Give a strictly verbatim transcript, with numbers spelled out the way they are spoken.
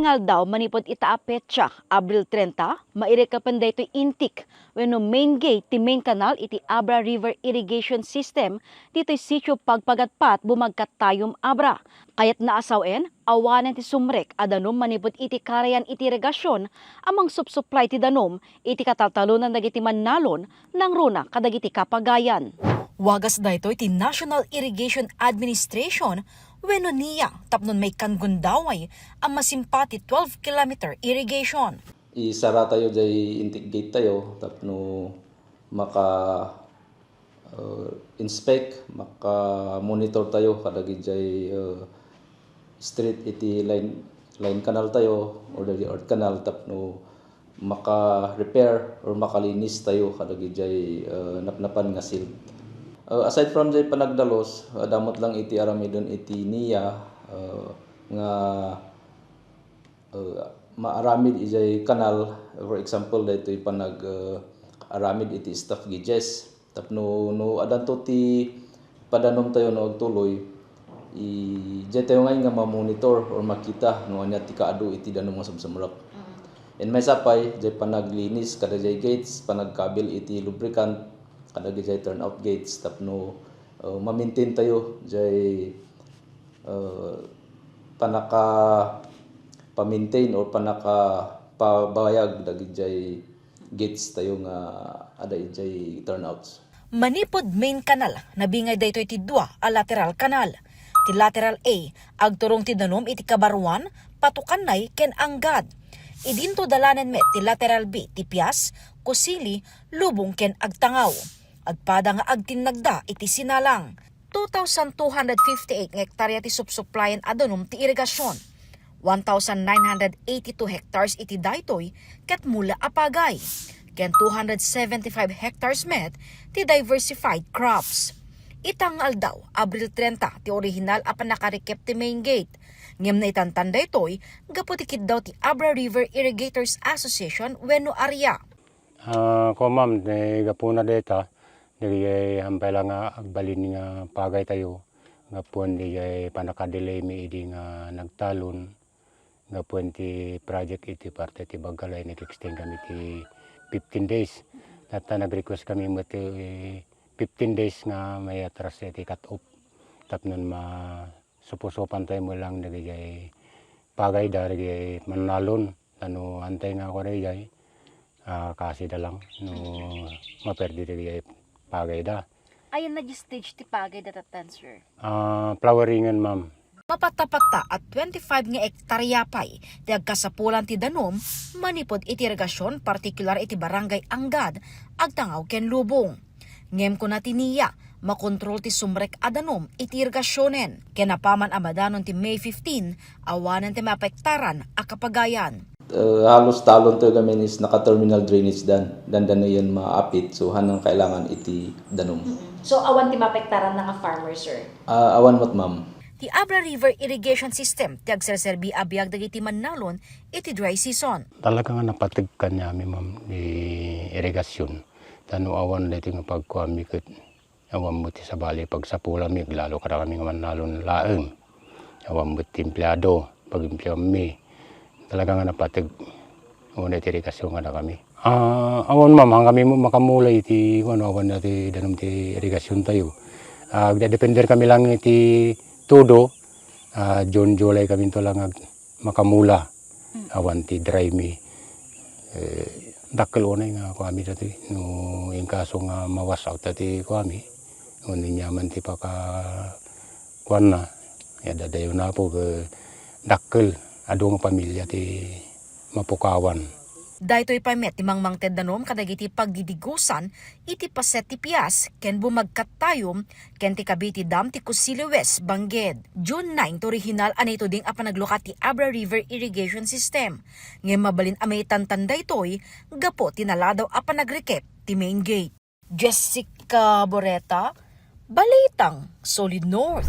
Nga aldaw manipud ita a petsa, Abril treinta, mairikapen daytoy intik wenno main gate ti main canal iti Abra River Irrigation System ditoy Sitio Pagpagatpat, Bumagkatayom, Abra. Kayatna a sawen, awanen ti sumrek a danum manipud iti karayan iti irigasyon a mangsupsuplay ti danum iti kataltalonan dagiti mannalon nangruna kadagiti kapagayan. Wagas daytoy ti National Irrigation Administration wenno NIA tapno maikkan gundaway a masimpa ti twelve kilometer irrigation. Isara tayo jay intake gate tayo tapno maka, uh, inspect, maka-monitor tayo kadagijay, uh, street iti line, line canal tayo or the earth canal tapno maka-repair or makalinis tayo kadagijay, uh, napnapan nga silt. Uh, aside from jay panagdalos, uh, damot lang iti aramiden iti NIA, uh, nga uh, maaramid ijay kanal, for example, daytoy panag, uh, aramid iti stuff gauges. Tapno no adanto ti padanum tayo no agtuloy, ijay tayo ngay nga mamonitor or makita no ania ti kaadu iti danum nga sumsumrek. And maysa pay, jay panaglinis kada jay gates, panagkabil iti lubricant, kada jay turnout gates, tapno, uh, ma-maintain tayo jay, uh, panaka pa-maintain or panaka pabayag dagijay gates tayo nga ada ijay turnouts. Manipud main canal, nabingay daytoy ti dua a lateral canal. Ti lateral A, agturong ti danum iti Kabaruan, Patukannay ken Anggad. Idinto dalanen met ti lateral B ti Pias, Kusili, Lubong ken Agtangaw. Agpada nga agtinnagda iti sinalang. Two thousand two hundred fifty-eight nga hektarya ti supsuplayan a danum ti irigasyon. One thousand nine hundred eighty-two hectares iti daytoy ket mula a pagay, ken two hundred seventy-five hectares met ti diversified crops. Ita nga aldaw, Abril treinta, ti orihinal a pannakarikep ti main gate, ngem naitantan daytoy gapu ti kiddaw ti Abra River Irrigators Association wenno ARIA. Ah, kuan, ma'am, ti gapuna dayta, dagijay hampay la nga agbalin nga pagaytayo, gapuan dagijay pannakadelay mi idi nga nagtalon, gapuan ti project iti parte ti Baggalay, nag-extend kami ti fifteen days. Tatta nag-request kami met ti fifteen days nga may atras iti cut-off. Tapno ma-, supusupan tayo mo lang dagijay pagayda, dagijay mannalon. Ano, antay nga ako dagijay, ah, kasida lang no maperdi dagijay pagayda. Ayan na di stage ti pagayda tattan, sir? Ah, floweringan, ma'am. Mapatapatta a twenty-five nga ektarya pay ti agkasapulan ti danum manipud iti irigasyon, partikular iti Barangay Anggad, Agtangaw ken Lubong. Ngem kuna ti NIA, makontrol ti sumrek a danum iti irigasyonen. Ken apaman a madanon ti May fifteen, awanen ti maapektaran a kapagayan. Eh, halos talon tayo gamin is naka-terminal drainage dan. Dandanayan maapit, so hanang kailangan iti danum. Mm-mm. So, awan ti maapektaran nga farmer, sir? Ah, awan met, ma'am. Ti Abra River Irrigation System ti agserserbi a biag dagiti mannalon iti dry season. Talaga nga napateg kaniami, ma'am, ti irigasyon. Ta no awan daytoy nga pagkuami ket awan met ti sabali pagsapulanmi, aglalo kadakami nga mannalon laeng. Awan met ti empleado, pag-empleoanmi. Talaga nga napateg. Una ti irigasyon kadakami. Ah, awan, ma'am, hankami mo makamula iti, ano, awan na ti danum ti irigasyon tayo. Ah, agdedepender kami lang iti todo. Ah, June, July kami to lang ag-, makamula. Mm. Awan ti dry mi. Eh, dakkel unay nga kuami dati. No inkaso nga ma-wash out dati kuami, no nyaman ti paka kuanna, ya dadayo na po, eh, dakkel. Adu nga pamilya ti mapukawan. Daytoy pay met ti mangmangted danum kadagiti pagdidigosan iti paset ti Pias ken Bumagkatayom ken ti Cavite Dam ti Kusili West Bangged. June nine ti orihinal a naituding a panaglukat ti Abra River Irrigation System, ngem mabalin a maitantan daytoy gapu ti naladaw a panagrikep ti main gate. Jessica Boreta, Balitang Solid North.